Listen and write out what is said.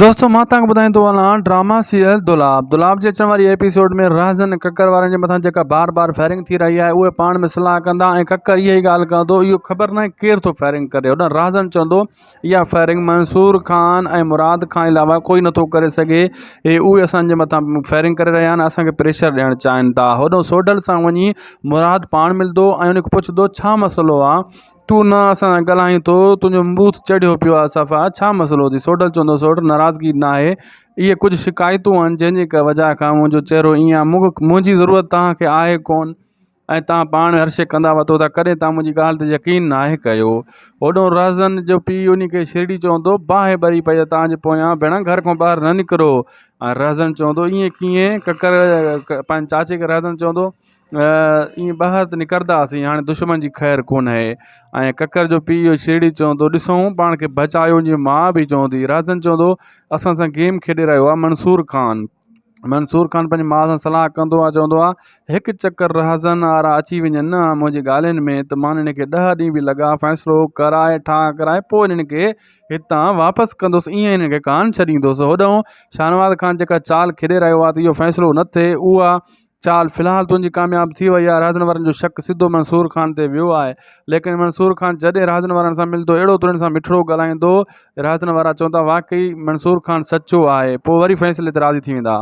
دوستو مان توهان کي ٻڌائيندو هلان ڊراما سيريل دولاب دولاب جي اچڻ واري ايپيسوڊ ۾ رهزن ڪڪر وارن جي مٿان جيڪا بار بار فائرنگ ٿي رهي آهي اهي پاڻ ۾ صلاح ڪندا ۽ ڪڪر اها ئي ڳالهه ڪندو اهو خبر ناهي ڪير ٿو فائرنگ ڪري هوڏانهن رهزن چوندو اها فائرنگ منصور خان ۽ مراد کان علاوه ڪوئي نٿو ڪري سگهي اهي اهي اسان جي مٿان فائرنگ ڪري رهيا آهن اسان کي پريشر ڏيڻ چاهين ٿا هوڏانهن سوڍل سان وڃي مراد پاڻ ملندو ۽ ان کي پڇندو ڇا مسئلو آهي تون نه اسان سان ڳالهائين ٿو، تنهنجو ٻوٿ چڙهيو پيو آهي صفا، ڇا مسئلو اٿئي؟ سوڍل چوندو، سوڍ ناراضگي ناهي، اهي ڪجهه شڪايتون آهن، جنهن جي وجهه کان منهنجو چهرو ائين آهي، منهنجي ضرورت توهان کي آهي ڪونه ۽ توهان پاڻ ۾ هر شيء ڪندا وتو ٿا، ڪڏهن توهان منهنجي ڳالهه تي يقين ناهي ڪيو. هوڏانهن رهزن جو پيء انهي کي شرڙي چوندو، باهه ٻري پئي آهي توهان جي پويان، ڀيڻا گهر کان ٻاهر نه نڪرو. ۽ رهزن چوندو، ائين ڪيئن؟ ڪڪر پنهنجي چاچي کي رهزن چوندو، ائين ٻاهر ته نڪرنداسين هاڻي دشمن جي خير ڪونهي ۽ ڪڪر جو پيء اهو شيرڙي چوندو ڏسون پاڻ کي بچايو جي ماء به چوندي راجن چوندو اسان سان گيم کيڏي رهيو آهي منصور خان منصور خان پنهنجي ماء سان صلاح ڪندو آهي چوندو آهي هڪ چڪر رهزن وارا اچي وڃن نه منهنجي ڳالهين ۾ ته مان هن کي ڏهه ڏينهن به لڳا فيصلو ڪرائي ٺاهه ڪرائي پوء هنن کي هتان واپس ڪندس ائين هنن کي ڪانه ڇڏيندس هوڏانهن شاهنواز خان جيڪا چال کيڏي رهيو آهي ته اهو فيصلو نه ٿئي اها چال في الحال تنهنجي ڪامياب ٿي وئي آهي رهزن وارن جو شڪ سڌو منصور خان تي ويو آهي ليڪن منصور خان جڏهن رهزن وارن سان ملندو اهڙو ته انهن سان مٺڙو ڳالهائيندو رهزن وارا چوندا واقعي منصور خان سچو آهي پوء وري فيصلي تي راضي ٿي ويندا.